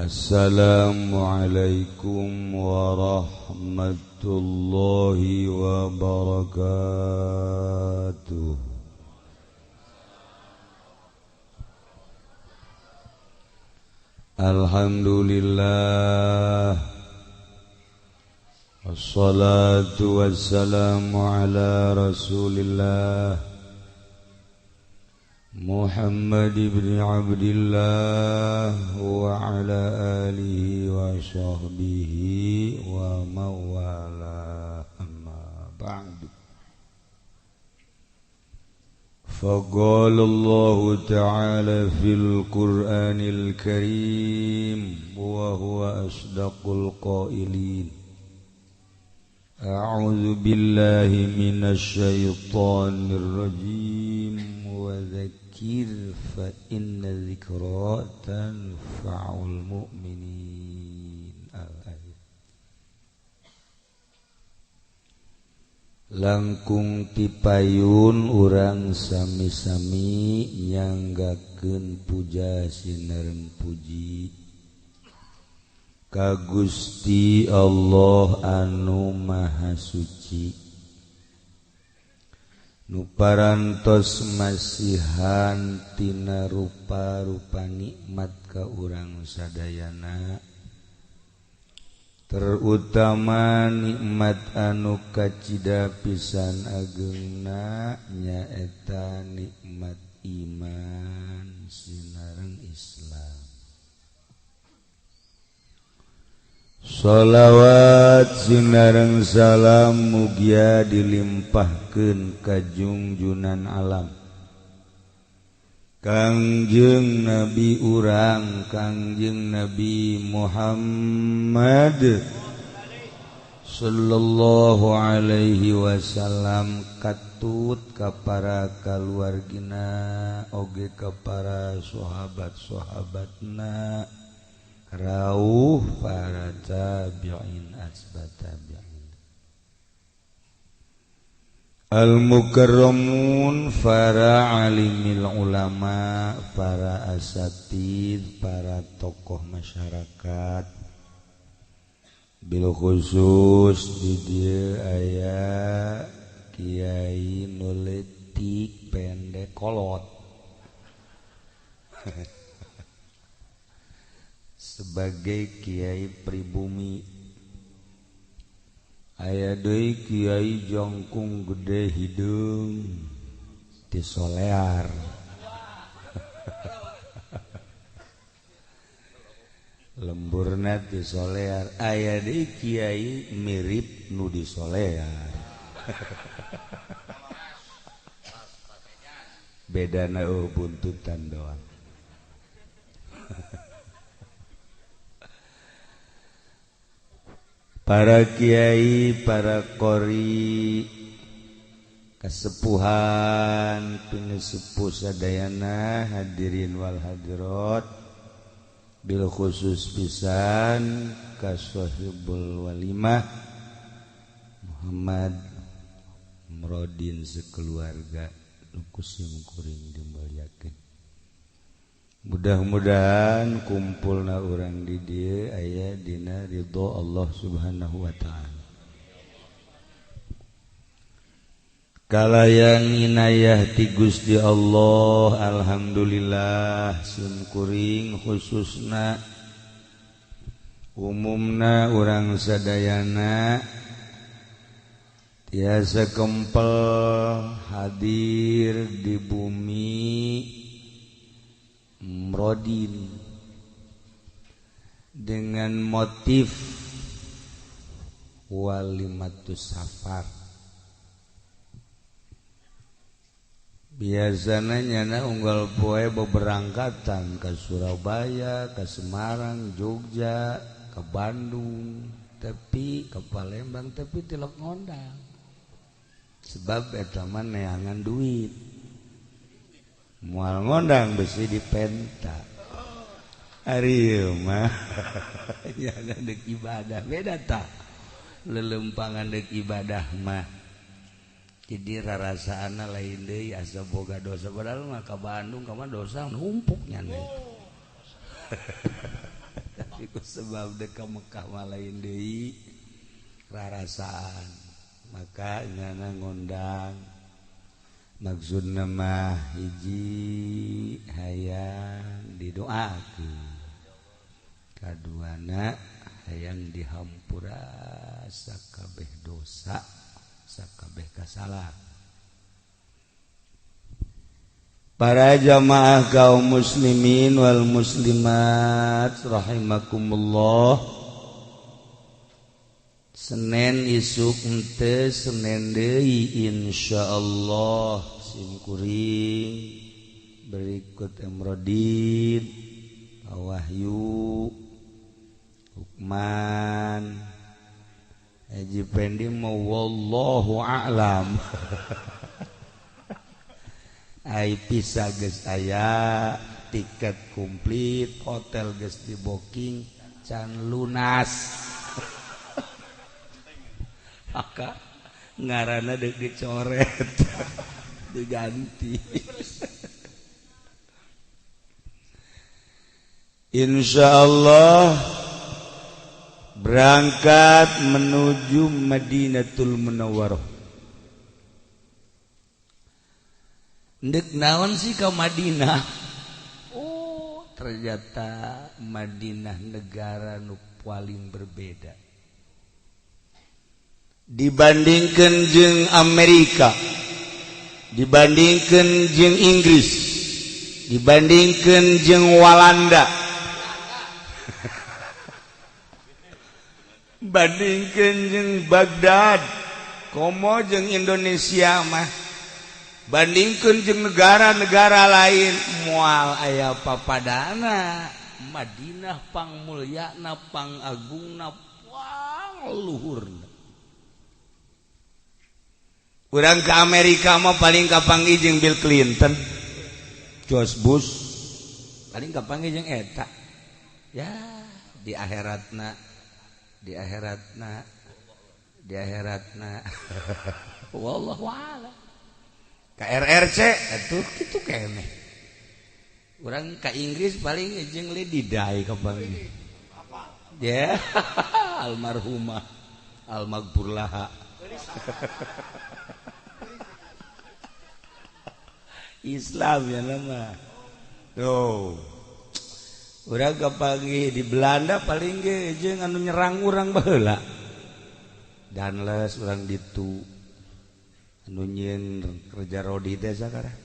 Assalamualaikum warahmatullahi wabarakatuh. Alhamdulillah. Wassalatu wassalamu ala Rasulillah Muhammad ibn Abdillah wa ala alihi wa sahbihi wa mawala, amma ba'du. Faqala Allah ta'ala fil Qur'anil Karim wa huwa asdaqul qailin. A'udzu billahi minasy syaithanir rajim wa dzakir fa inna dzikra tanfa'ul mu'minin. Al-ayat. Langkung tipayun urang sami-sami nyanggakeun puja sinareng puji ka Gusti Allah anu Maha Suci, nu parantos masihan tina rupa-rupa nikmat ka urang sadayana, terutama nikmat anu kacida pisan ageungna nyaeta nikmat iman sinareng Islam. Sholawat sinareng salam mugia dilimpahkeun ka junjunan alam Kangjeng Nabi urang Kangjeng Nabi Muhammad sallallahu alaihi wasallam, katut ka para kaluargina oge ka para sahabat-sahabatna, rauh para tabi'in asbat tabi'in, al-mukarramun, para alimil ulama, para asatid, para tokoh masyarakat, bil khusus di dieu aya kiai nu leutik pendek kolot sebagai kiai pribumi, aya deui kiai jangkung gede hideung ti Solear lemburna ti Solear, aya deui kiai mirip nu di Solear bedana buntutan doang. Para kiai, para qori, kasepuhan, pinesepuh sadayana, hadirin wal hadirat, bil khusus pisan ka sahibul walimah Muhammad Mrodin sekeluarga nu kusim kuring dimuliakeun. Mudah-mudahan kumpulna urang di dieu aya dina ridho Allah Subhanahu wa ta'ala. Kalayang inayah ti Gusti Allah, alhamdulillah sim kuring khususna umumna urang sadayana tiasa kempel hadir di bumi Mrodin dengan motif walimatus safar. Biasanya nyana unggal poe beberangkatan ke Surabaya, ke Semarang, Jogja, ke Bandung, tapi ke Palembang, tapi tilok ngondang. Sebab eta mah neangan duit. Moal ngondang besi dipenta. Ari ieu mah nyana deuk ibadah beda tah. Lelempangan deuk ibadah mah. Jadi rarasaana lain deui asa boga dosa, padahal mah ka Bandung ka mah dosa numpuk nyana. Tapi Sebab dek ka Mekah mah lain deui rarasaan. Maka nyana ngondang maksudna mah hiji hayang didoakeun, kaduana hayang dihampura sakabeh dosa, sakabeh kasalah. Para jamaah kaum muslimin wal muslimat rahimakumullah, Senin isuk ente Senin deui insyaallah simkuring berikut Emrodin, Wahyu, Hukman, Haji Pendi mau wallahu a'lam. Ai pisa geus aya, tiket komplit, hotel geus di booking, can lunas. Maka ngaranna deuk dicoret, diganti. Insyaallah berangkat menuju Madinatul Munawwarah. Ndek naon sih ke Madinah? Oh, ternyata Madinah negara nu paling berbeda dibandingkan jeung Amerika, dibandingkan jeung Inggris, dibandingkan jeung Walanda, bandingkan jeung Baghdad, komo jeung Indonesia mah, bandingkan jeung negara-negara lain moal aya papadana. Madinah pang mulyana, pang agungna, pang luhurna. Urang ke Amerika mah paling kapanggih jeung Bill Clinton, George Bush, paling kapanggih jeung eta. Ya, di akhiratna, di akhiratna, di akhiratna. Wallahu a'lam. KRRC atuh kitu keneh. Urang ka Inggris paling jeung Lady Di kapanggih. Ya, almarhumah, almaghfurlaha. Islam ya nama. Tuh. Urang kapanggih di Belanda paling ge jeung anu nyerang urang baheula. Danles urang ditu. Anu nyieun kerja rodi teh sakarang.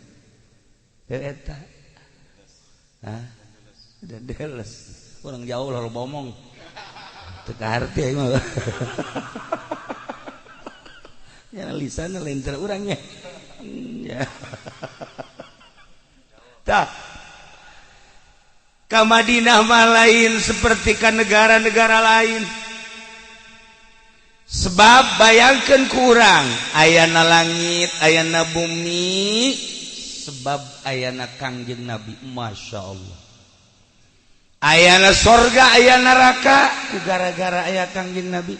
Teu eta. Hah? Danles. Urang jauh lah bomong. Teu kaharti aing mah. Ya lisan lain cara urangnya. Ya. Tah. Ka Madinah mah lain seperti ka negara-negara lain. Sebab bayangkeun ku urang ayana langit, ayana bumi, sebab ayana Kangjeng Nabi, Masya Allah. Ayana sorga, ayana neraka, ku gara-gara aya Kangjeng Nabi.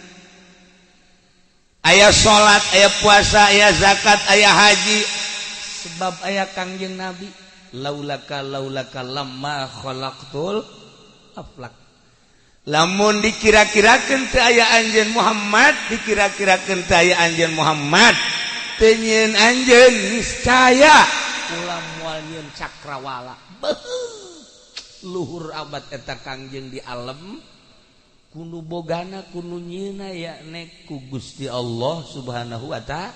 Aya salat, aya puasa, aya zakat, aya haji, sebab aya Kangjeng Nabi. Laulaka laulaka lamma khalaqtul aflak. Lamun dikira-kirakeun teu aya anjeun Muhammad, dikira-kirakeun teu aya anjeun Muhammad, teu nyieun anjeun niscaya ulah moal nyieun cakrawala. Beuh, luhur abad eta Kangjeng di alam kunu bogana kunu nyieuna yakne ku Gusti Allah Subhanahu wa ta'ala.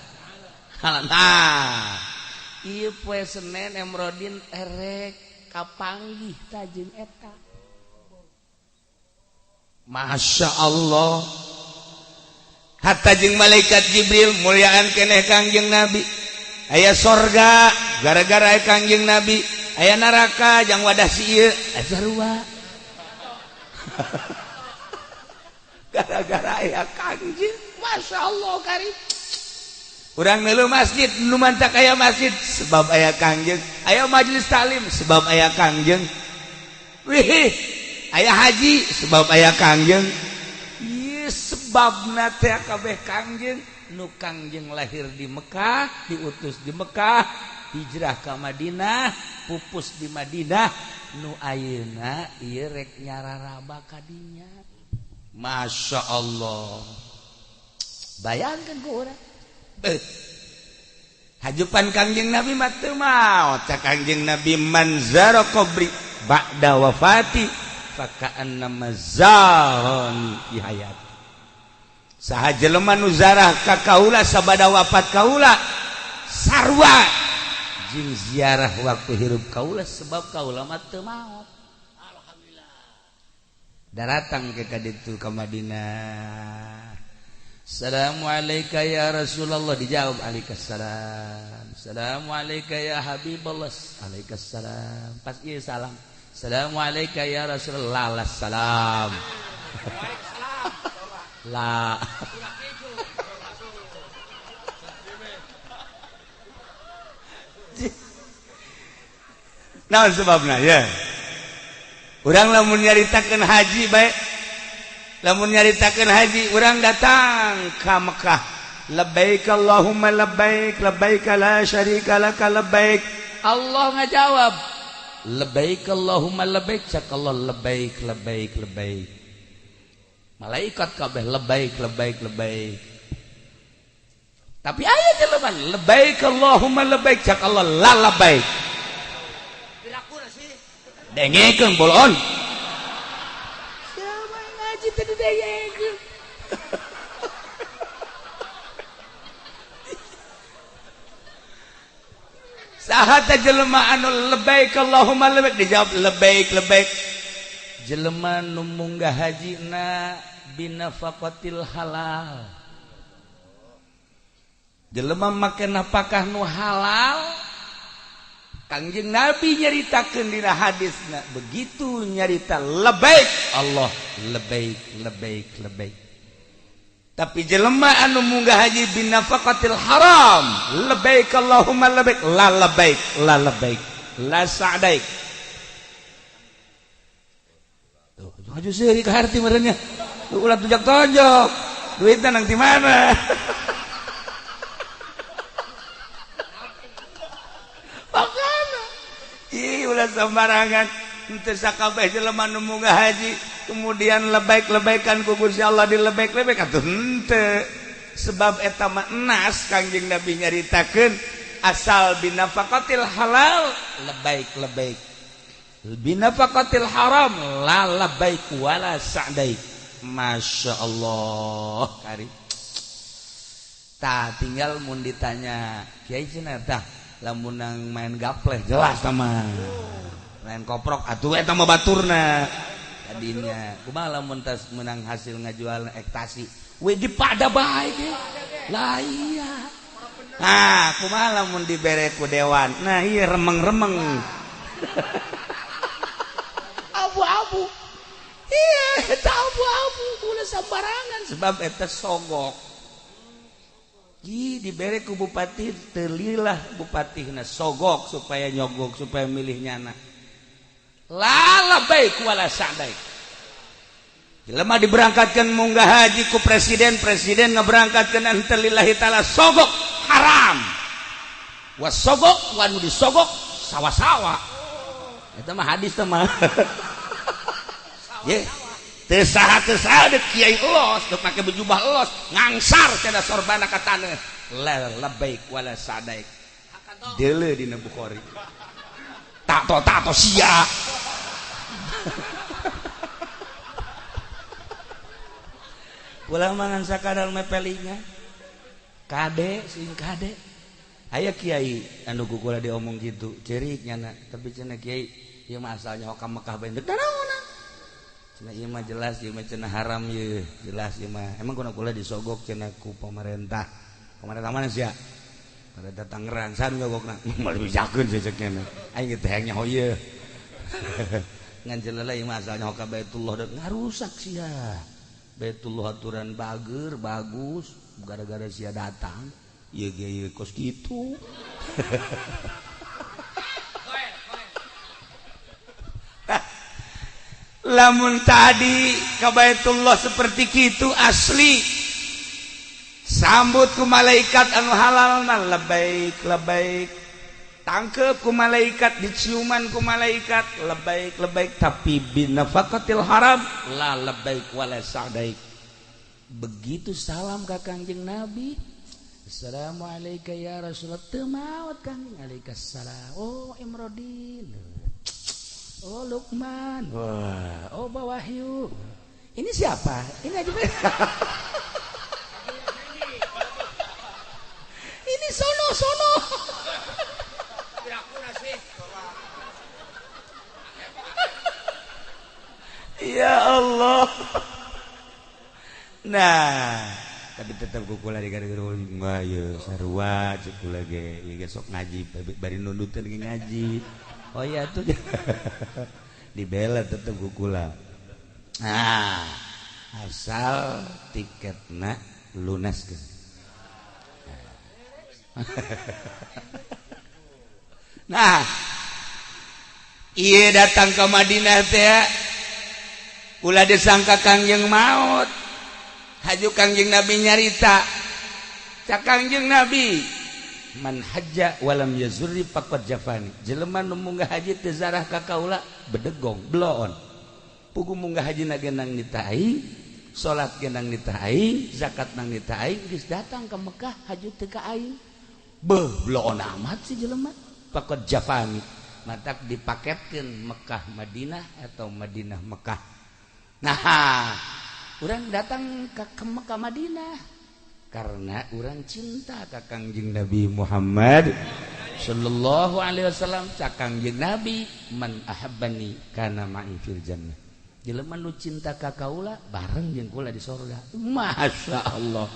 Nah, ieu poe Senen Emrodin erek kapanggih ta jeung eta. Masya Allah. Hatta jeung malaikat Jibril mulyaan keneh Kangjeng Nabi. Aya sorga gara-gara aya Kangjeng Nabi, aya neraka jang wadah si ieu sarua. Gara-gara aya Kangjeng, Masya Allah karim. Urang ngeuleuh masjid nu mantak aya masjid sebab aya Kangjeng, aya majelis taklim sebab aya Kangjeng. Wih, aya haji sebab aya Kangjeng. Ieu sebabna teh kabeh Kangjeng. Nu Kangjeng lahir di Mekah, diutus di Mekah, hijrah ke Madinah, pupus di Madinah, Nu ayeuna ieu rek nyararaba ka dinya. Masya Allah. Bayangkan ku urang. Hajupan Kangjeng Nabi mah teu maot. Cak Kangjeng Nabi man zara qabri ba'da wafati faka'annama zarani fi hayati. Saha jelema nu zarah ka kaula sabada wafat kaula sarua jeung ziarah waktu hirup kaula sebab kaula mah teu maot. Alhamdulillah. Daratang ke kaditu ka Madinah. Assalamualaikum ya Rasulullah, dijawab alaikassalam. Assalamualaikum ya Habiballah, alaikassalam. Pas ieu salam. Assalamualaikum ya Rasulullah, salam. La. Naon sebabna ya? Urang lamun nyaritakeun haji bae. Lamun nyaritakeun haji urang datang ka Mekah. Labbaik Allahumma labbaik, labbaik la syarika laka labbaik. Allah ngajawab, labbaik Allahumma labbaik, cak Allah labbaik labbaik labbaik. Malaikat kabeh labbaik labbaik labbaik. Tapi aya jelema labbaik Allahumma labbaik, cak Allah la labbaik. Dengekeun bolon. Siapa yang ngaji tadi dengekeun? Saha teh jelema anu labbaik Allahumma labbaik dijawab labbaik labbaik. Jelema nu munggah hajina binafaqatil halal. Jelema make nafkah nu halal. Kangjeng Nabi nyaritakeun dina hadisna begitu nyarita labbaik Allah labbaik labbaik labbaik. Tapi jelema anu munggah haji binafaqatil haram labbaik Allahumma labbaik la labbaik la labbaik la sa'daik. Tuh aju seuri ka harti meureunnya. Ulah tonjok-tonjok. Duitna nang di mana? Ih ulah sembarangan henteu sakabeh jelema nu munggah haji kemudian lebaik-lebaikan ku Gusti Allah dilebek-lebek atuh henteu. Sebab eta mah enas Kangjeng Nabi nyaritakeun asal binafaqatil halal lebaik lebaik, binafaqatil haram la lebaik wala sa'daik. Masya Allah kari. Tah tinggal mun ditanya kiai cenah tah lamun nang main gapleh jelas sama main koprok atuh eta mah baturna tadinya kumaha lamun tas menang hasil ngajual ektasi we dipada bae ge lah iya. Nah kumaha lamun dibere ku dewan nah ieu remeng-remeng abu-abu iya eta abu-abu ulah sambarangan sebab eta sogok. Ih dibere ku bupati telilah bupatihna sogok supaya nyogok supaya milih nyana. La labbaik wala sa'daik. Jelema diberangkatkan munggah haji ku presiden, presiden ngaberangkatkeun ente lillahi taala sogok haram. Was sogok wanu disogok sawa-sawa. Eta mah hadis teh mah. Ye. Teu saha deuk kiai elos, deuk make bejubah elos, ngangsar cenah sorbana ka taneuh. La labbaik wala sa'daik. Deuleu dina Bukhari. Tato sia. Ulah mangan sakadar mepelinga. Kade sing kade. Aya kiai anu ku kula diomong kitu, ceurik nyana, tapi cenah kiai ieu mah asalnya ka Mekah bae deuk naonan. Cenah ieu mah jelas ieu mah cenah haram ieu, jelas ieu mah. Emang kuna kula disogok cenah ku pemerintah. Pemerintah mana sia? Pemerintah Tangerang san nyogokna. Moal dibejakeun cecekna. Aing teh hayang nyaho ieu. Ngan cenah ieu mah asalnya ka Baitullah deuk ngarusak sia. Baitullah aturan bager bagus gara-gara sia datang. Ieu ge ieu kos kitu. Lamun tadi ka Baitullah seperti kitu asli sambut ku malaikat anu halal mah labbaik labbaik. Tangkep ku malaikat, diciuman ku malaikat, lebaik lebaik tapi binafaqatil haram la lebaik wala sa'daik. Begitu salam ka Kangjeng Nabi, assalamualaikum ya Rasulullah, teu maot Kangjeng, alaikassalam. Oh Imrodin, oh Lukman, wah, oh Bawahyu. Ini siapa? Ini aja. Ini sono sono. Ya Allah. Nah, tapi tetap kukula di gara-gara enggak ya sarua cek kula ge ieu sok ngaji bari nundutan ge ngaji. Oh iya tuh. Dibela tetep kukula. Nah, asal tiketna lunas ke. Nah, iya datang ke Madinah teh ulah disangka Kangjeng maut. Haju Kangjeng Nabi nyarita. Cak Kangjeng Nabi, man hajja walam yazurri faqad jafani. Jelema nu munggah haji teu zarah ka kaula bedegong, bloon. Pugu munggah haji na genang nita aing, salat genang nita aing, zakat nang nita aing, geus datang ke Mekah haju teu ka aing. Beuh, bloon amat si jelema. Faqad jafani. Matak dipaketkeun Mekah Madinah atau Madinah Mekah. Nah, orang datang ke Mekah Madinah karena orang cinta ka Kangjeng Nabi Muhammad sallallahu alaihi wasallam. Ca Kangjeng Nabi, man ahabbani kana ma'i fil jannah. Jelema nu cinta ka kaula bareng jeung kula di sorga. Masya Allah,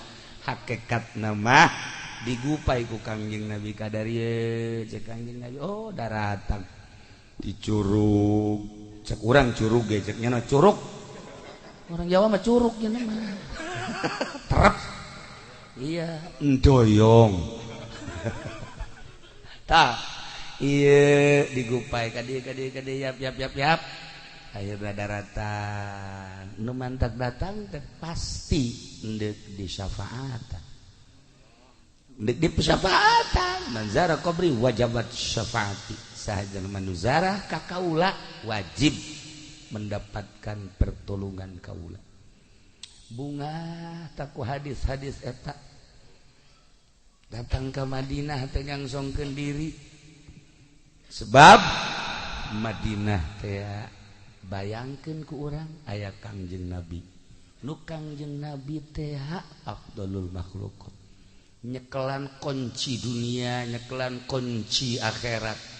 hakikatna mah digupai ku Kangjeng Nabi kadarieu. Cek Kangjeng Nabi, oh daratang di curug. Cek urang curug ge cek nya curug. Orang Jawa mah curug nya mah. Terep. Iya, endoyong. Tah, iya digupai ka dieu ka dieu ka dieu yap yap yap yap. Akhirna daratan. Nu mantak datang teh pasti endek disyafaatan. Endek disyafaatan. Man zara qabri wajabat syafaati. Saha jelema nu zarah ka kaula wajib mendapatkan pertolongan kaula. Bunga taku hadis-hadis eta datang ke Madinah teh ngangsongkeun diri. Sebab Madinah teh bayangkeun ku urang aya Kangjeng Nabi. Nu Kangjeng Nabi teh afdalul makhluqat. Nyekelan kunci dunia, nyekelan kunci akhirat.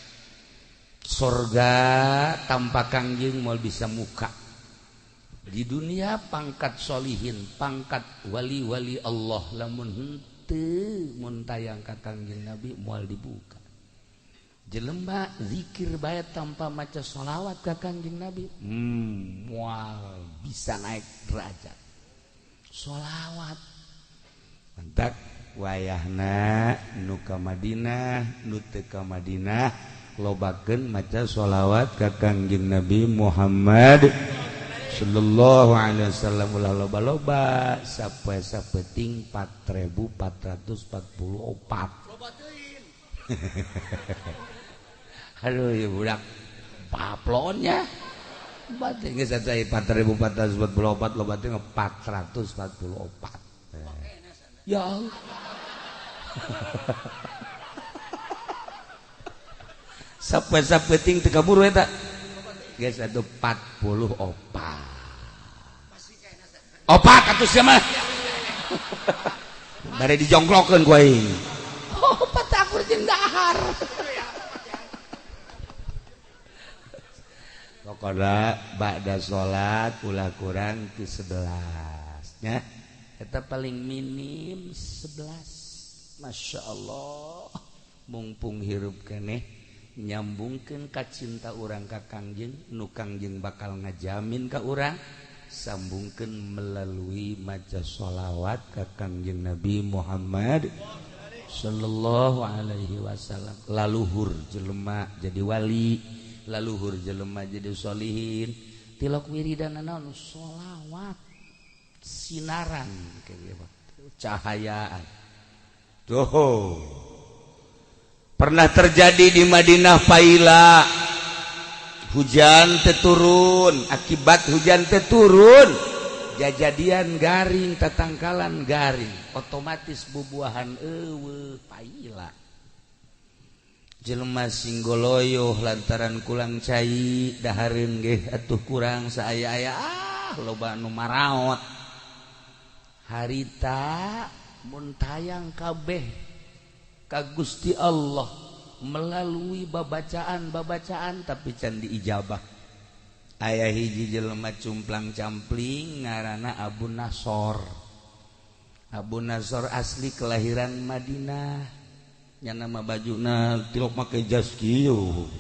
Sorga tanpa Kangjeng moal bisa muka. Di dunia pangkat solihin, pangkat wali-wali Allah lamun henteu mun tayang ka Kangjeng Nabi moal dibuka. Jelema zikir bae tanpa maca sholawat ka Kangjeng Nabi, moal bisa naik derajat. Sholawat mantak wayahna nu ka Madinah, nu teu ka Madinah lobakeun maca sholawat ka Kangjeng Nabi Muhammad sallallahu alaihi wasallam. Ulah loba-loba sapoe sapeting 4444. Loba teuing. Aduh ya budak paplonnya. Batin geus aya 4444 loba teuing 444. Ya Allah. Sapoe sapeting teu kaburu eta. Geus atuh 44. Opat atuh sia mah. Bare dijongklokeun ku aing. Opat akur jeung dahar. Pokona ba'da salat ulah kurang ti 11 nya. Eta paling minim 11. Masya Allah. Mumpung hirup keneh nyambungkeun ka cinta urang ka Kangjeng, nu Kangjeng bakal ngajamin ka urang, sambungkeun melalui maca sholawat ka Kangjeng Nabi Muhammad sallallahu alaihi wasallam. Laluhur jelema jadi wali, laluhur jelema jadi solihin, tilok wiridan naon sholawat, sinaran cahayaan. Tuh. Pernah terjadi di Madinah paila, hujan teturun, akibat hujan teturun jajadian garing, tatangkalan garing, otomatis bubuahan eueuh paila. Jelema singgoloyo lantaran kurang cai, dahareun ge atuh kurang saaya-aya, ah loba nu maraot. Harita mun tayang kabeh ka Gusti Allah melalui babacaan-babacaan tapi can diijabah. Aya hiji jelema cumplang-campling ngaranna Abu Nasor. Abu Nasor asli kelahiran Madinah. Nya nama bajuna tilok make jas kieu.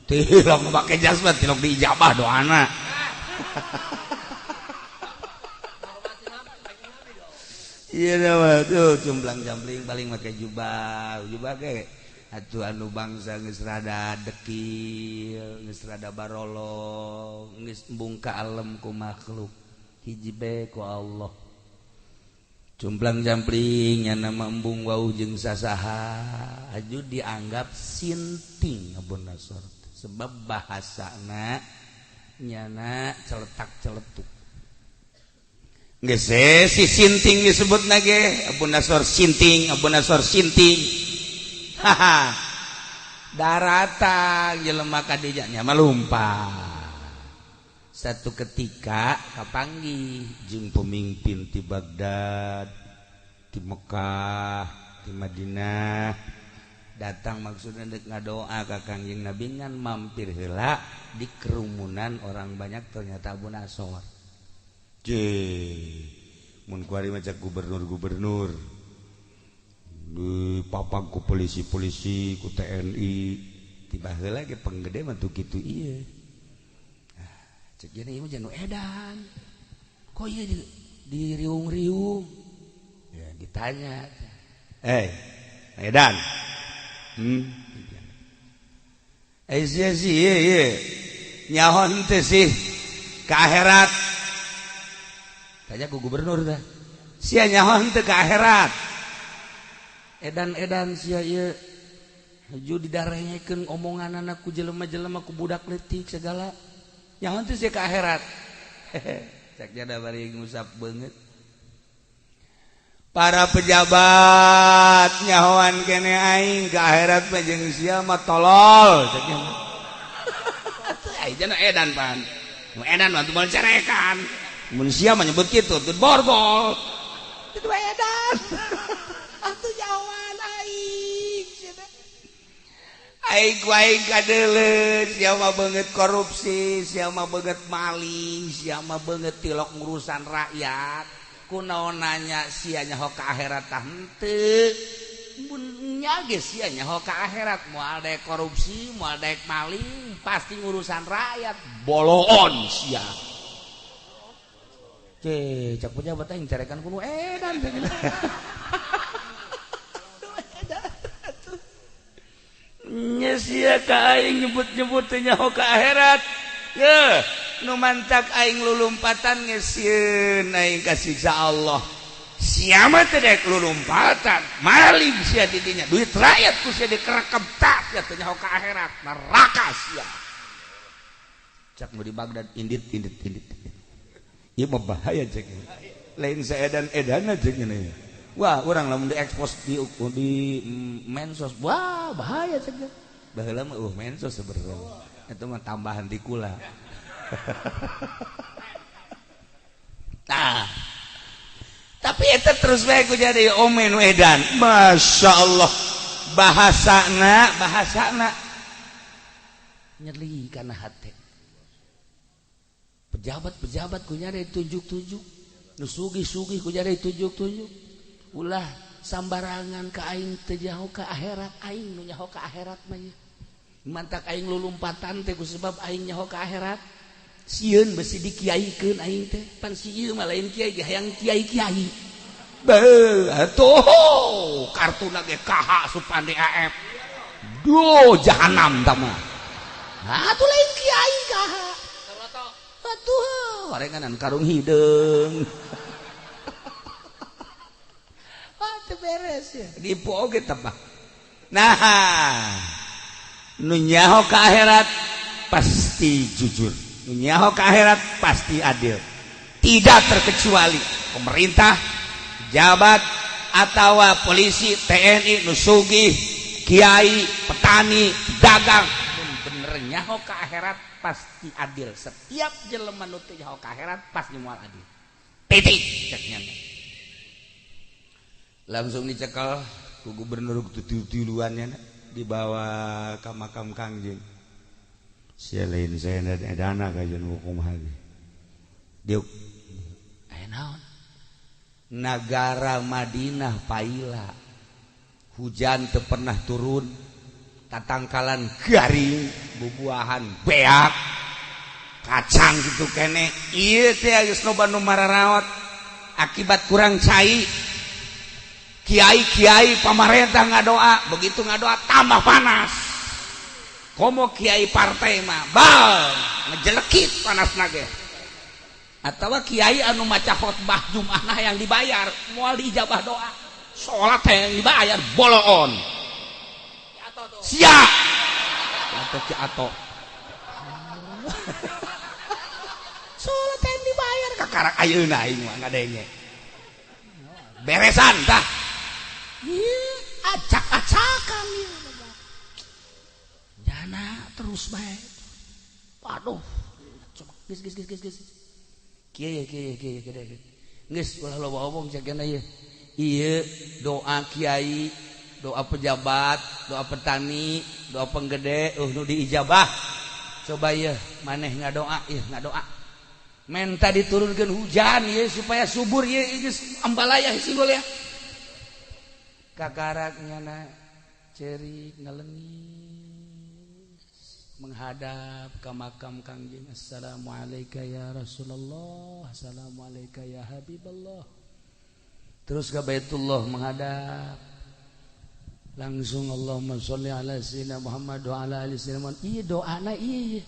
Tilok make jas mah tilok diijabah doana. Iya nama tuh cumplang-campling paling make jubah, jubah ge atuh anu bangsa geus rada dekil, geus rada barolong, geus embung ka alem ku makhluk. Hiji bae ku Allah. Cumplang-campling nya nama embung wau jeung sasaha, aju dianggap sinting Abu Nasor. Sebab bahasana nyana celetak-celetuk. Geus si sinting disebut nage Abu Nasor sinting, Abu Nasor sinting. Haha. Daratan jelema ka dinya nya mah lumpat. Satu ketika kapanggih jeung pemimpin ti Baghdad, ti Mekah, ti Madinah. Datang maksudna deuk ngadoa ka Kangjeng Nabi ngan mampir heula di kerumunan orang banyak ternyata Abu Nasor. Mun kuari mah cak gubernur-gubernur dipapag ku polisi-polisi ku TNI tiba heula ge penggede mah tuh kitu ieu. Cek jana ieu mah nu edan. Kok ieu di riung-riung? Ya ditanya. Edan. Sia sih ieu nyahon teh sih ka akhirat. Tanya ku gubernur dah. Sia nyaho henteu ka akhirat. Edan-edan sia ieu haju didarengekeun omonganana ku jelema-jelema ku budak leutik segala. Nyaho henteu sia ka akhirat. Cek jada bari ngusap beungeut. Para pejabat nyahoan kene aing ka akhirat mah jeung sia mah tolol cek nya. Atuh ai jana edan pan. Nu edan mah teu moal carekan. Mun sia mah nyebut kitu teu borgol. Itu edan. Atuh jauhan aing sia teh. Aing ku aing kadeuleut sia mah beungeut korupsi, sia mah beungeut maling, sia mah beungeut tilok ngurusan rakyat. Kunaon nanya sia nyaho ka akhirat tah henteu. Mun nya ge sia nyaho ka akhirat moal daek korupsi, moal daek maling, pasti ngurusan rakyat. Boloon sia. Cek, cak pejabat aing carekan kudu edan. Nya sia ka aing nyebut-nyebut teh nyaho ka akhirat. Yeuh, nu mantak aing lulumpatan geus sieun aing kasiksa Allah. Sia mah teh daek lulumpatan, maling sia di dinya, duit rakyat ku sia dikerekep tak sia teh nyaho ka akhirat, neraka sia. Cak nu di Baghdad indit indit indit. Ieu mah bahaya cek. Lain saedan-edana cek ini. Wah, urang lamun diekspos di mensos, wah bahaya cek. Baheula mah mensos sebenarnya. Eta mah tambahan di kula. Nah, tapi eta terus bae ku jadi omen edan. Masya Allah. Bahasana nyeri kana hate. Pejabat-pejabat ku nyari tunjuk-tunjuk, nu sugih-sugih ku nyari tunjuk-tunjuk. Ulah sambarangan ka aing teu nyaho ka akhirat, aing nu nyaho ka akhirat mah nya. Mantak aing lulumpatan teh ku sebab aing nyaho ka akhirat. Sieun besi dikiaikeun aing teh, pan si ieu mah lain kiai ge hayang kiai-kiai. Beuh atuh kartuna ge KH Supandi AF. Duh jahanam tah mah. Atuh lain kiai KH. Atuh orenganan karung hideung. Ah teu beres ya. Dipu oge teh mah. Nah, nu nyaho ka akhirat pasti jujur, nu nyaho ka akhirat pasti adil. Tidak terkecuali pemerintah, pejabat, atau polisi, TNI, nu sugih, kiai, petani, dagang. Mun bener nyaho ka akhirat pasti adil. Setiap jelema nu teu nyaho ka akhirat pasti moal adil. Titik cek nya. Langsung dicekel ku gubernur tilu-tiluannya, dibawa ke makam Kangjeng. Sia lain saya dana kajian hukum hagi. Diuk aya naon? Nagara Madinah paila, hujan teu pernah turun, tatangkalan garing, bubuahan beak, kacang gitu kene. Ieu teh geus loba nu mararaot akibat kurang cai. Kiai-kiai pamarentah ngadoa, begitu ngadoa tambah panas. Komo kiai partai mah bal ngejelekit panas nage. Atau kiai anu maca khotbah Jumat yang dibayar, moal diijabah doa. Salat yang dibayar boloon. Siap. Atau ki ato. Salat yang dibayar kakarak ayeuna aing mah ngadenge. Beresan tah. Ieu acak-acakan ieu. Jana terus bae. Waduh. Coba geus geus geus geus. Kieu kieu kieu kieu. Geus ulah loba omong cek ieu. Ieu doa kiai, doa pejabat, doa petani, doa penggede, nu diijabah. Coba ieu maneh ngadoa, ieu ngadoa. Menta diturunkeun hujan ieu supaya subur ieu geus ambalaya singgul ya. Kakarak nyana cerik ngalengis menghadap ke makam Kangjeng. Assalamualaikum ya Rasulullah, assalamualaikum ya Habiballah. Terus ke Baitullah menghadap langsung Allahumma sholli ala sayyidina Muhammad wa ala ali sayyidina Muhammad. Iya doana iya.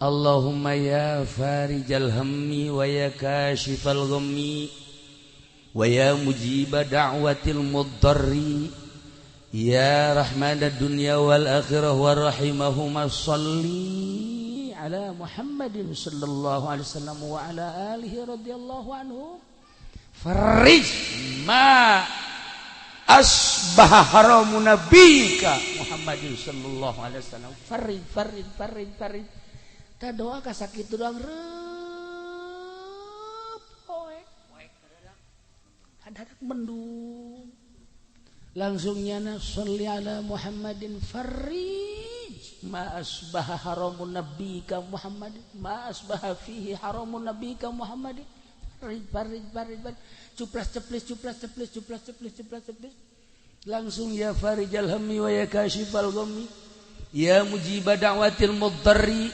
Allahumma ya farijal hammi wa ya kashifal ghammi wa ya mujiba da'watil mudarri ya rahmanad dunya wal akhirah wa rahimahuma sholli ala Muhammadin sallallahu alaihi wasallam wa ala alihi radhiyallahu anhu. Farij ma asbaha haramu nabika Muhammadin sallallahu alaihi wasallam. Farij farij farij farij. Ta doa ka sakitu doang reup poek. Adadak mendung. Langsung nyana sholli ala Muhammadin farij ma asbaha haramun nabika Muhammadin ma asbaha fihi haramun nabika Muhammadin. Farij farij farij farij. Cuplas ceplis cuplas ceplis cuplas ceplis cuplas ceplis. Langsung ya farijal hammi wa ya kashifal ghammi ya mujiba da'watil mudarri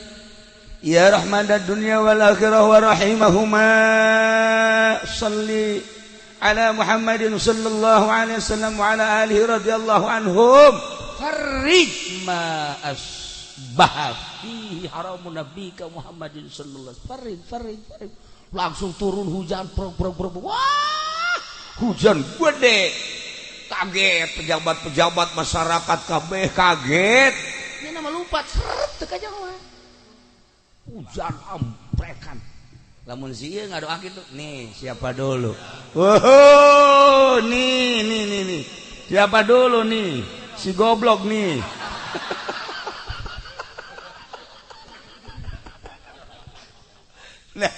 ya rahmanad dunya wal akhirah wa rahimahuma shalli ala Muhammadin sallallahu alaihi wasallam wa ala alihi radhiyallahu anhum. Farij ma asbaha fihi haramun nabika Muhammadin sallallahu alaihi wasallam. Farij farij farij. Langsung turun hujan prok prok prok. Wah, hujan gede. Kaget pejabat-pejabat masyarakat kabeh kaget. Ini nama lupa seret teu kajawa. Hujan amprekan. Lamun si ieu ngadoa kitu. Nih, siapa dulu? Oh, nih nih nih nih. Siapa dulu nih? Si goblok nih. Nah,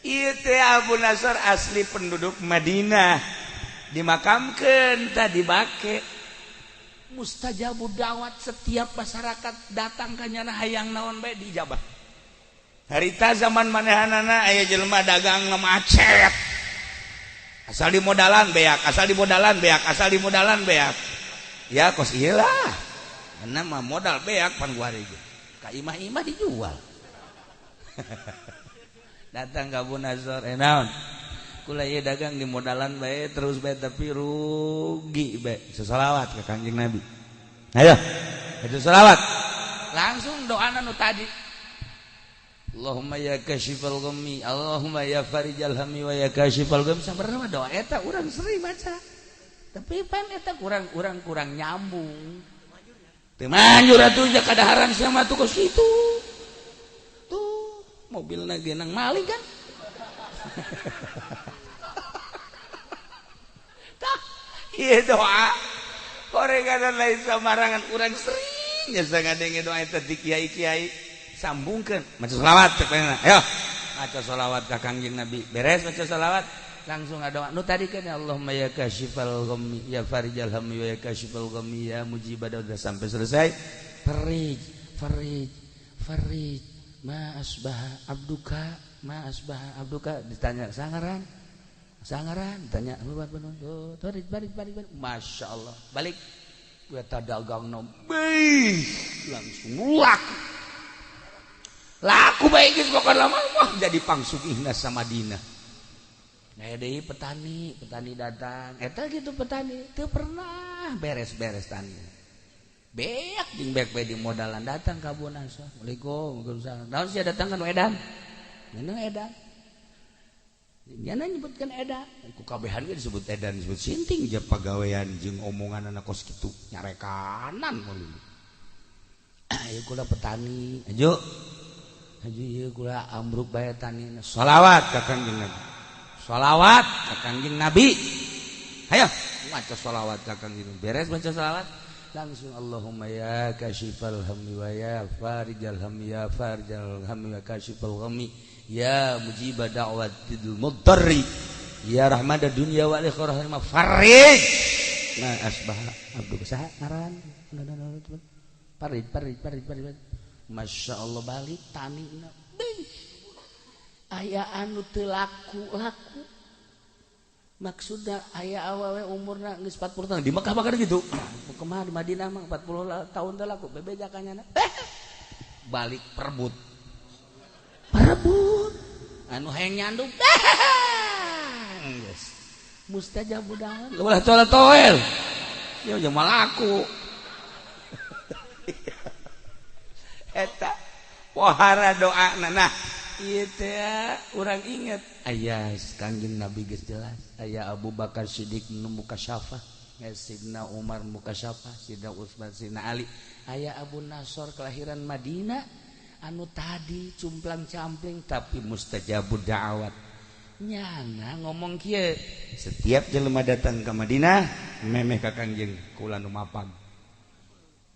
ieu teh Abu Nasr asli penduduk Madinah. Dimakamkeun tadi bake. Mustajabu dawat, setiap masyarakat datang ka nyana hayang naon bae diijabah. Harita zaman manehanana aya jelema dagang macet. Asal dimodalan beak, asal dimodalan beak, asal dimodalan beak. Ya kos ieu lah. Karena mah modal beak pan gua hari ka imah-imah dijual. Datang ka Abu Nasr, naon? Kula ieu dagang di modalan bae terus bae tapi rugi bae. Selawat ka Kangjeng Nabi. Ayo, itu selawat. Langsung doana nu tadi. Allahumma ya kashifal ghammi, Allahumma ya farijal hammi wa ya kashifal ghammi. Sabarna mah doa eta urang sering baca. Tapi pan eta kurang urang kurang nyambung. Teu manjur atuh ja kadaharan sama tuh kos kitu. Tuh mobilna ge nang maling kan. Tah, ieu doa. Koreganan lain samarangan urang sering nya ngadenge doa eta di kiai-kiai sambungkeun maca selawat cek ayo maca selawat ka Kangjeng Nabi beres maca selawat langsung ada nu tadi kan ya Allahumma ya kasyifal ghammi ya farijal hammi ya kasyifal ghammi ya mujibad udah sampai selesai farij farij farij ma asbaha abduka ma asbaha abduka ditanya sangaran sangaran ditanya farij farij farij Masya Allah balik eta dagangna beuh langsung laku laku bae geus pokona mah wah jadi pangsugihna samadina. Nah, deui petani, petani datang. Eta gitu petani, teu pernah beres-beres tani. Beak jeung beak bae di modalan datang ka Abu Nasr. Assalamualaikum, waalaikumsalam. Naon sia datang kan edan? Ngeuneuh edan. Nyana nyebutkeun edan. Ku kabehan ge disebut edan, disebut sinting je pagawean jeung omongan anak kos kitu nyarekanan mun. Ayo kula petani, ayo. Ayo ieu kula ambruk bae tani. Shalawat ka Kangjeng Nabi. Sholawat ka Kangjeng Nabi. Hayo maca sholawat ka Kangjeng. Beres maca sholawat langsung Allahumma ya kasyifal hammi wa ya farijal hammi ya farijal hammi wa kasyifal ghammi ya mujiba da'watil mudarri ya rahmad dunya wal akhirah ma farij ma asbaha abdu saha ngaran farij farij farij farij Masya Allah balik tanina aya anu teu laku-laku maksudna aya awewe umurna geus 40 tahun di Mekah bakal gitu kumaha di Madinah mah 40 tahun teu laku bebeja ka nyana balik perebut perebut anu hayang nyandung geus mustajab dakwah ulah toel ieu mah laku eta pohara doana nah ieu teh urang inget aya Kangjeng Nabi geus jelas aya Abu Bakar Siddiq nu mukasyafah Sidna Umar mukasyafah Sidna Utsman Sidna Ali aya Abu Nasr kelahiran Madinah anu tadi cumplang-campling tapi mustajabud da'wat nyana ngomong kieu setiap jelema datang ka Madinah memeh ka Kangjeng kula nu mapag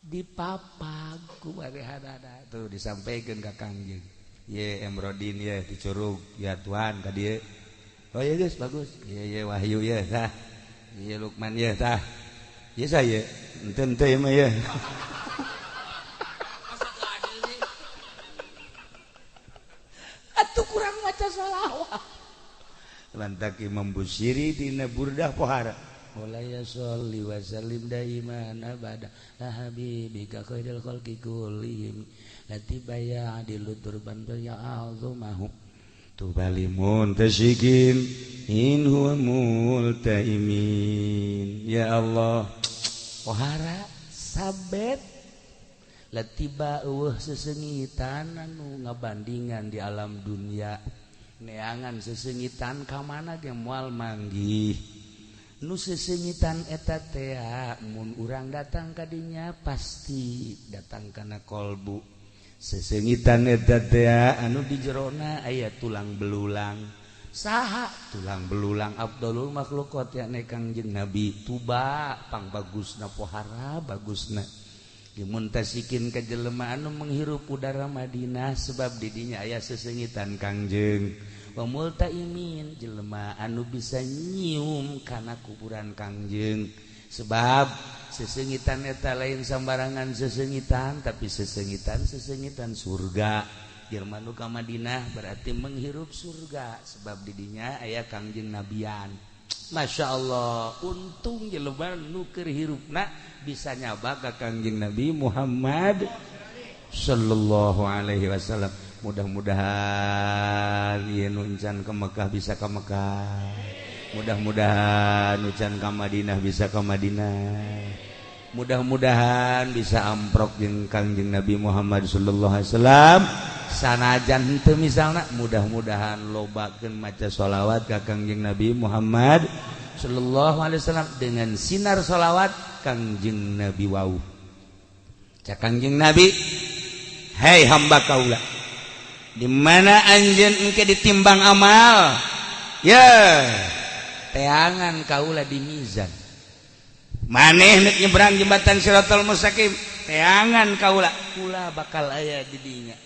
dipapag ku barehadada tuh disampaikan ka Kangjeng ye Emrodin ye di Curug ya Tuhan ka dieu oh iya geus bagus ye ye Wahyu ye tah ye Lukman ye tah ye saya henteu henteu ieu mah ye atuh kurang maca sholawat lantak Imam Busiri dina Burdah pohara mulai sholli wa sallim daiman abada la habibika khairil khalqi kullihim latibaya adilu turban ya azumahu tubalimun tasikin in huwa multaimin ya Allah pohara sabet latiba eueuh sesengitan anu ngabandingan di alam dunia neangan sesengitan ka mana ge moal manggih nu sesengitan eta teh mun urang datang ka dinya pasti datang kana kolbu sesengitan eta teh anu di jerona aya tulang belulang saha tulang belulang abdulul makhluqat yakni Kangjeng Nabi tuba pang bagusna pohara bagusna dimuntasikin ka jelema anu menghirup udara Madinah sebab di dinya aya sesengitan Kangjeng wa multaimin jelema anu bisa nyium kana kuburan Kangjeng sebab sesengitan eta lain sambarangan sesengitan tapi sesengitan surga jelema nu ka Madinah berarti menghirup surga sebab di dinya aya Kangjeng Nabian. Masya Allah untung jelema nu keur hirupna bisa nyaba ka Kangjeng Nabi Muhammad sallallahu alaihi wasallam. Mudah-mudahan ieu nu encan ka Mekah bisa ka Mekah. Mudah-mudahan encan ka Madinah bisa ka Madinah. Mudah-mudahan bisa amprok jeung Kangjeng Nabi Muhammad sallallahu alaihi wasallam. Sanajan henteu misalna mudah-mudahan lobakeun maca sholawat ka Kangjeng Nabi Muhammad sallallahu alaihi wasallam dengan sinar sholawat Kangjeng Nabi wau. Cak Kangjeng Nabi, "Hei hamba kaula, di mana anjeun engke ditimbang amal? Ya, teangan kaula di mizan. Maneh nek nyebrang jembatan Siratal Mustaqim, teangan kaula, kula bakal aya di dinya."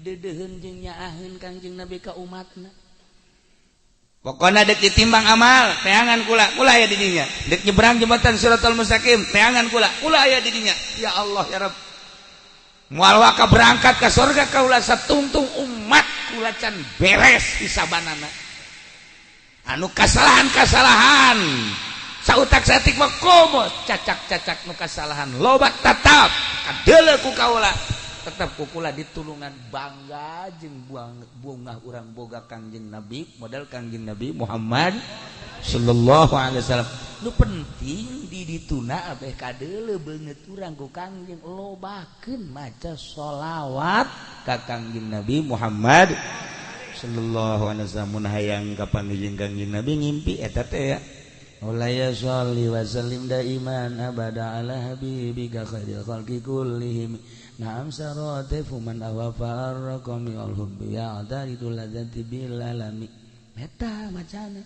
Deudeuheun jeung nyaaheun Kangjeng Nabi ka umatna. Pokoknya dek ditimbang amal, teangan kula, kula aya di dinya. Dek nyebrang jembatan Siratal Mustaqim, teangan kula, kula aya di dinya. Ya Allah ya Rabb. Moal waka berangkat ke surga kaula satungtung umat kula can beres hisabanana. Anu kasalahan-kasalahan sautak saeutik mah komo cacak-cacak nu kasalahan loba tetap kadeuleu ku kaula, tetap ku kula ditulungan. Bangga jeung buang bungah urang boga Kangjeng Nabi, model Kangjeng Nabi Muhammad sallallahu alaihi wasallam. Nu penting di dituna abeh kadeuleu beungeut urang ku Kangjeng, lobakeun maca sholawat ka Kangjeng Nabi Muhammad sallallahu alaihi wasallam. Mun hayang kapanggih jeung Kangjeng Nabi ngimpi eta teh ya. Maulaya sholli wa sallim daiman abada ala habibika khairil khalqi kullihim. Naam saratifu man awafa arraqami wal hubbi ya'taridul ladzati bil alami. Eta macana.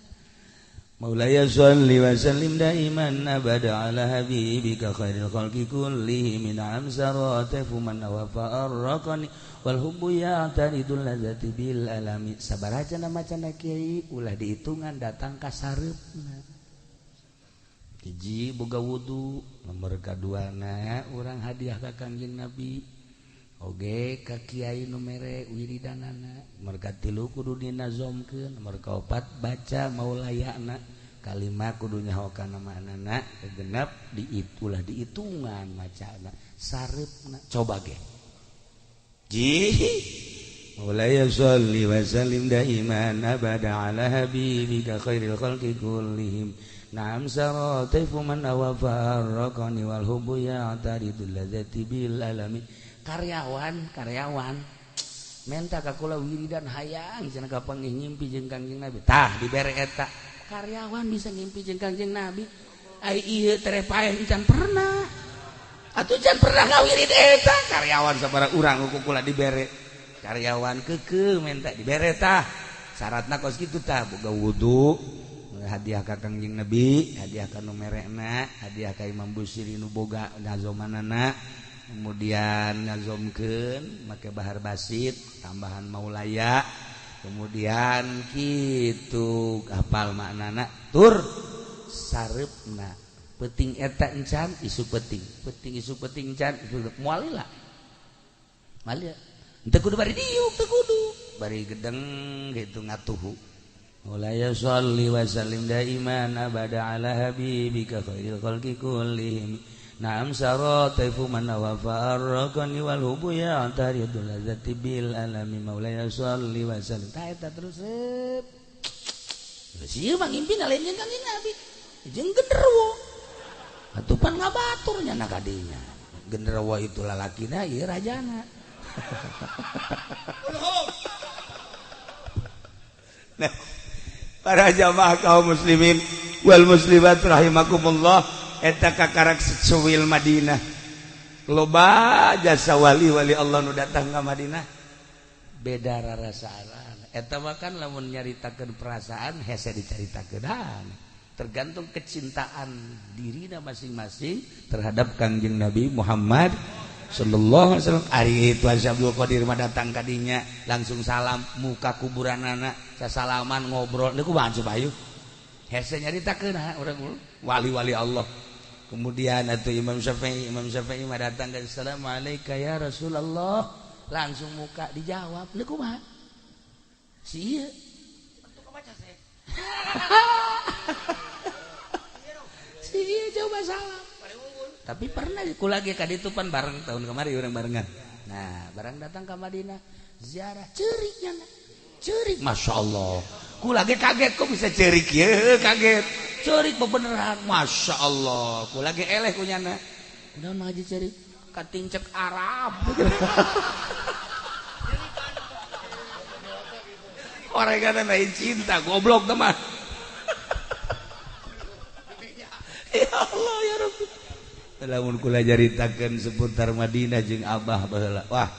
Maulaya sholli wa sallim daiman abada ala habibika khairil khalqi kullihim. Naam saratifu man awafa arraqani wal hubbu ya'taridul ladzati bil alami. Sabaraha cenah macana kiai ulah dihitungan datang ka sareupna. Hiji boga wudu, nomor kaduana urang hadiah ka Kangjeng Nabi oge ka kiai nu mere wiridanana, nomor katilu kudu dinazomkeun, nomor kaopat baca maulayana, kalima kudu nyaho kana maknana, kagenep diitulah dihitungan macana sareupna coba ge. Ji Maulaya sholli wa sallim daiman abada ala habibika khairil khalqi kullihim. Naam saratifu man awafa arraqani wal hubbu ya'taridul ladzati bil alami. Karyawan, karyawan menta ka kula wiridan hayang cenah kapanggih ngimpi jeung Kangjeng Nabi. Tah dibere eta. Karyawan bisa ngimpi jeung Kangjeng Nabi. Ai ieu tere paeh can pernah. Atuh can pernah ngawirid eta karyawan sabaraha urang ku kula dibere. Karyawan keukeuh menta dibere tah. Syaratna kos kitu tah boga wudu, hadiah ka Kangjeng Nabi, hadiah ka nu merekna, hadiah ka Imam Busiri nu boga nazomanana, kemudian nazomkeun make bahar basit, tambahan maulaya, kemudian kitu hafal maknana tur sareupna. Peuting eta encan isu peuting, peuting isu peuting encan moal lila. Moal teu kudu bari diuk, teu kudu bari gedeng gitu ngatuhu. Maulaya sholli wa sallim daiman abada ala habibika khairil khalqi kullihim. Naam saratifu man awafa arraqani wal hubbu ya'taridul ladzati bil alami. Maulaya sholli wa sallim. Tah eta terus. Geus ieu mah ngimpina lain jeung Kangjeng Nabi. Jeung genderuwo. Atuh pan ngabatur nya na kadinya. Genderuwo itu lalakina ieu rajana. Nah, para jamaah kaum muslimin wal muslimat rahimakumullah, eta kakarak suwil Madinah. Loba jasa wali-wali Allah nu datang ka Madinah. Beda rarasaan. Eta mah kan lamun nyaritakeun perasaan hese dicaritakeun. Tergantung kecintaan dirina masing-masing terhadap Kangjeng Nabi Muhammad sallallahu alaihi wasallam. Ari itu Abdul Qadir mah datang ka dinya langsung salam muka kuburanana, sasalaman ngobrol niku mah bayu. Hese nyaritakeun urang wali-wali Allah. Kemudian atuh Imam Syafi'i mah datang ka assalamualaikum ya Rasulullah, langsung muka dijawab niku mah. Si ieu si ieu coba salam. Tapi pernah ku lagi ka ditu pan bareng tahun kemarin urang barengan. Nah, bareng datang ke Madinah ziarah ceurik nya. Ceurik Masya Allah. Ku lagi kaget kok bisa ceurik ye, kaget. Ceurik bebeneran Masya Allah. Ku lagi eleh ku nyana. Udah ngaji ceurik katincek Arab. Orang kata lain cinta goblok teman. Lamun kula caritakeun seputar Madinah jeung Abah baheula. Wah,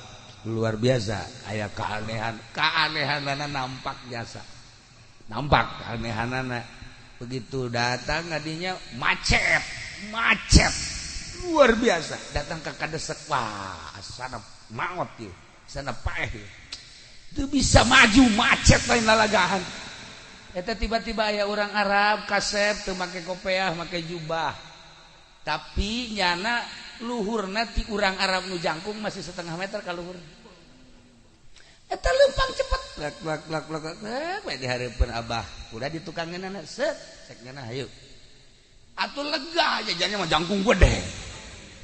luar biasa aya keanehan, keanehanana nampak jasa. Nampak keanehanana. Begitu datang ngadinya macet, macet. Luar biasa. Datang ke kadesek, wah, sana maot ieu, sana paeh ieu. Teu bisa maju, macet lain lalagahan. Eta tiba-tiba aya orang Arab kasep teu make kopeah, make jubah. Tapi nyana luhurna ti urang Arab nu jangkung masih setengah meter ka luhur. Eta leumpang cepet, plak plak plak plak plak, we di hareupeun Abah. Udah ditukangeunana, set, cek nyana hayu. Atuh lega jajannya mah jangkung gede.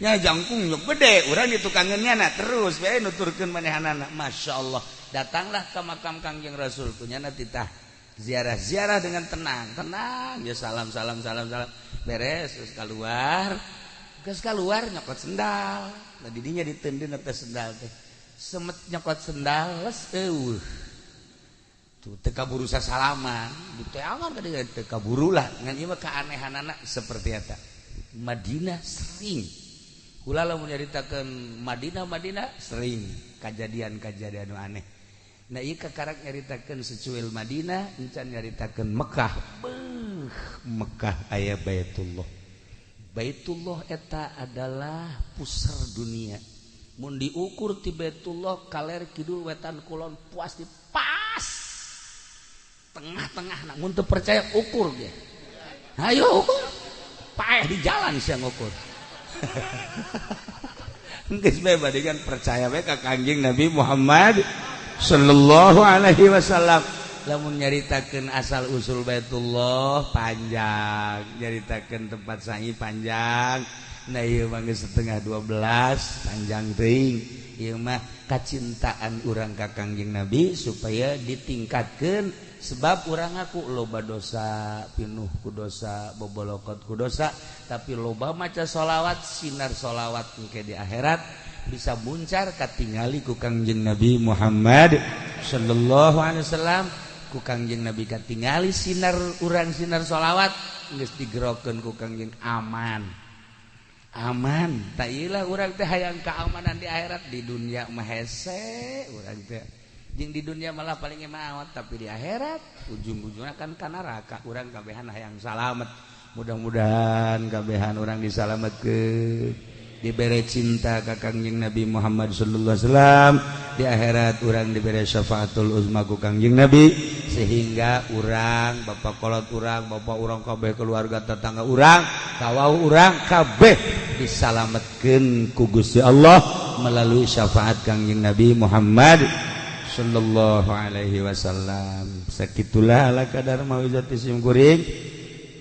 Nya jangkung gede, urang ditukangeun nyana terus we nuturkeun manehanana. Masyaallah. Datanglah ke makam Kangjeng Rasul kunyana titah ziarah-ziarah dengan tenang, tenang ya salam salam salam salam beres terus keluar, geus keluar nyokot sendal. Nah didinya diteundeun teh sendal teh. Semet nyokot sendal les eueuh. Tuh teu kaburu sasalaman, diteangan ka dieu teu kaburu lah ngan ieu mah keanehanana seperti eta. Madinah sering. Kula lamun nyaritakeun Madinah Madinah sering kajadian-kajadian nu aneh. Nah ieu kakarak nyaritakeun secuil Madinah, encan nyaritakeun Mekah. Beuh, Mekah aya Baitullah. Baitullah eta adalah pusar dunia. Mun diukur ti Baitullah kaler kidul wetan kulon pasti pas tengah-tengah. Nah, mun teu percaya ukur ge. Ayo ukur. Paeh di jalan sia ngukur. Geus bae badingan percaya bae ka Kangjeng Nabi Muhammad sallallahu alaihi wasallam. Lamun nyaritakeun asal usul Baitullah panjang, nyaritakeun tempat sa'i panjang. Nah ieu mah geus 11:30 panjang teuing. Ieu mah kacintaan urang ka Kangjeng Nabi supaya ditingkatkeun sebab urang ngaku loba dosa, pinuh ku dosa, bobolokot ku dosa, tapi loba maca sholawat, sinar sholawat engke di akhirat bisa muncar katingali ku Kangjeng Nabi Muhammad sallallahu alaihi wasallam. Ku Kangjeng Nabi katingali sinar urang sinar sholawat geus digerokeun ku Kangjeng aman. Aman. Tak ilah urang teh hayang keamanan di akhirat, di dunia mah hese urang teh. Jeung di dunia malah paling maot, tapi di akhirat ujung-ujungna kan ka neraka. Urang kabehan hayang salamet. Mudah-mudahan kabehan urang disalametkeun, dibere cinta ka Kangjeng Nabi Muhammad sallallahu alaihi wasallam, di akhirat urang dibere syafaatul uzma ku Kangjeng Nabi sehingga urang bapak kolot urang, bapak urang kabeh, keluarga tetangga urang, kawau urang kabeh disalametkeun ku Gusti Allah melalui syafaat Kangjeng Nabi Muhammad sallallahu alaihi wasallam. Sakitulah ala kadar mauizati sim kuring.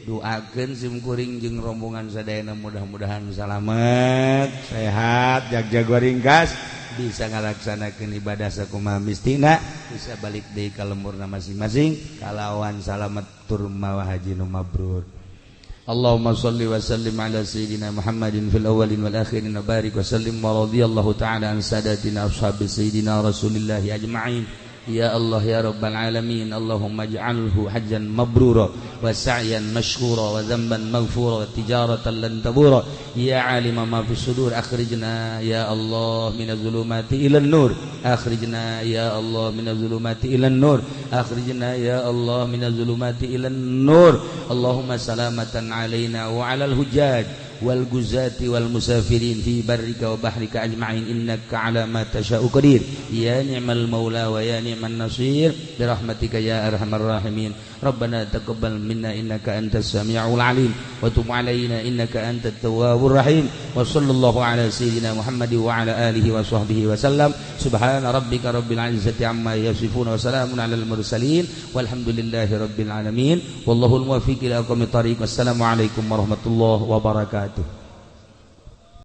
Doakeun sim kuring jeung rombongan sadayana mudah-mudahan salamet, sehat, jag-jago ringkas, bisa ngalaksanakeun ibadah sakumaha mistina, bisa balik deui ka lemburna masing-masing kalawan salamet tur mawa haji nu mabrur. Allahumma shalli wa sallim ala sayyidina Muhammadin fil awwalin wal akhirin wa barik wa sallim wa radhiyallahu ta'ala an sadatina ashabi sayyidina Rasulillah ajma'in. Ya Allah ya Rabbal alamin, Allahumma ij'alhu hajjan mabrura wa sa'yan mashkura wa dhanban maghfura wa tijaratan lan tabura. Ya alima ma fi sudur, akhrijna ya Allah minaz zulumati ilan nur, akhrijna ya Allah minaz zulumati ilan nur, akhrijna ya Allah minaz zulumati ilan nur. Allahumma salamatan alaina wa alal hujjaj wal guzati wal musafirin fi barrika wa bahrika ajma'in innaka ala ma tasha'u qadir. Ya ni'mal maula wa ya ni'man nasir bi rahmatika ya arhamar rahimin. Rabbana taqabbal minna innaka antas samiul alim wa tub alaina innaka antat tawwabur rahim. Wa sallallahu ala sayyidina Muhammad wa ala alihi wa sahbihi wa sallam. Subhana rabbika rabbil izzati amma yasifun wa salamun alal mursalin walhamdulillahi rabbil alamin. Wallahul muwaffiq ila aqwamit thariq. Wassalamu alaikum warahmatullahi wabarakatuh.